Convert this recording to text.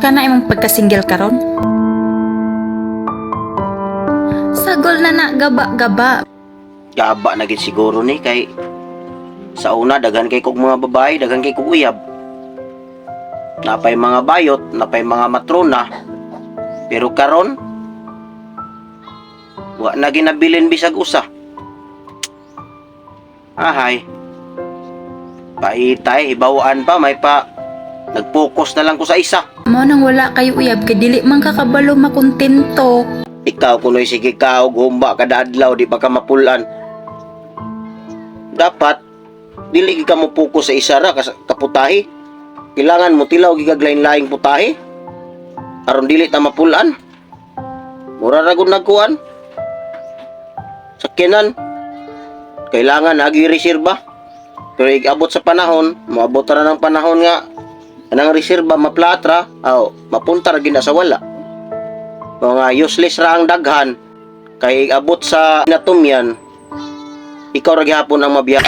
Kana imong pagka-single karon? Sagol na na gaba-gaba. Gaba na gid siguro ni kay sa una daghan kay kog mga babae, daghan kay kog uyab. Napay mga bayot, napay mga matrona. Pero karon wa na ginabilin bisag usa. Ahay. Paitay, hibawaan pa, may pa nagpokus na lang ko sa isa. Mao nang wala kayo uyab kay dili man ka kabalo makontento. Ikaw kuno'y sige ka og humba kada adlaw, di ba ka mapulan? Dapat dili gid ka mo focus sa isa ra ka putahe. Kailangan mo tilaw gid kag lain-laing putahe aron dili ta mapulan. Mura ra gud nagkuan. Sakyanan kailangan agi reserba. Pero igabot sa panahon, moabot ra ng panahon nga anang reserba maplatra, aw mapunta ra gid na sa wala. Mga useless ra ang daghan kay abot sa natumyan, ikaw ra gihapon ang mabiya.